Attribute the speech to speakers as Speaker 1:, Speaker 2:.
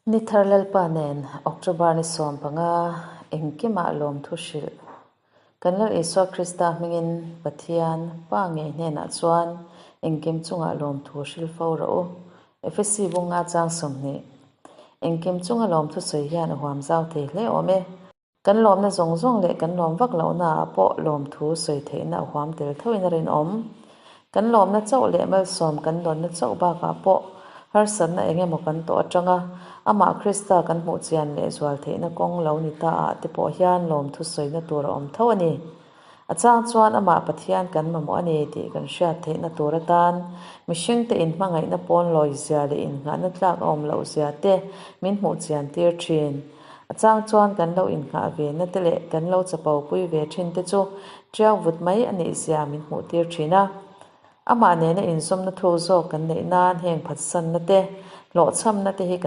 Speaker 1: Ni thar Lalpa nen October ni 15 engkimah lawmthu hrilh. Kan Lal Isua Krista hmingin Pathian, Pa ngei hnenah chuan engkim chungah lawmthu hrilh fo rawh u. Efesi bunga chang 20. Engkim chunga lawmthu sawi hian a huam zau thei hle awm e. Kan lawmna zawng zawng leh kan lawm vak lohnaah pawh lawmthu sawi theihna a huam tel thoin a rinawm. Kan lawmna chauh leh malsawm kan dawnna chauh bakah pawh harsatna eng emaw kan tawh atanga amah Krista kan hmuh chian leh zual theihna kawng lo ni ta ah te pawh hian lawmthu sawina tur a awm tho a ni. A chang chuan amah Pathian kan mamawh a ni tih kan hriat theihna tur atan mihringte inhmangaihna pawn lawizia leh innghahna tlak a awm lohzia te min hmuh chian tir thin. A chang chuan kan lo innghah ve na te leh kan lo chapo pui ve thin te chu tiau vut mai a nih zia min hmuh tir thin a. Amah nena inzawmna thuk zawk kan neih nan heng phatsanna te, hlawhchhamna te hi kan.